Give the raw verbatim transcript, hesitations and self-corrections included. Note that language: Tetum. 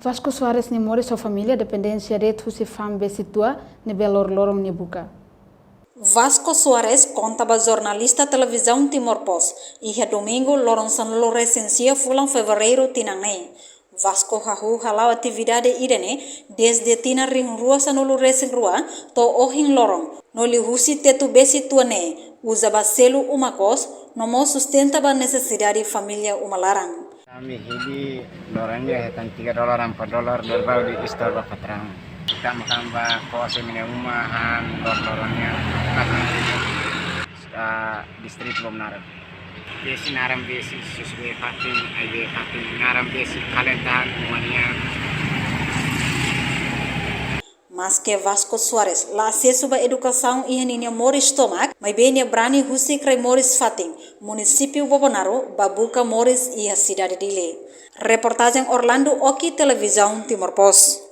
Vasco Soares nia moris ho família dependénsia de'it husi fa'an besi tua ne'ebé loroloron nia buka. Vasco Soares konta ba jornalista televizaun Timor Post iha domingu loron sanulu resin sia fulan fevereiru tinan ne'e. Vasco hahú hala'o atividade ida-ne'e dezde tinan rihun rua sanulu resin rua to'o ohin loron, no liuhusi tetu besi tua ne'e uza ba selu uma kos no mós sustenta ba nesesidade família uma laran. Ami hili loron ida hetan tiga dolar, empat dolar, dor bau di istor ba patraun. Ita makan ba kos imi-nia uma han lor-loron nian. Ah, distritu Bobonaro. Besi naran besi, susue fatin, ai be fatin, naran besi, kalenta han uma nian. Maske Vasco Soares la asesu ba edukasaun iha ninia moris tomak, maibé nia brani husik rai moris fatin, munisípiu Bobonaro, ba buka moris iha sidade Dili. Reportajen Orlando Oki, Televizaun Timor Post.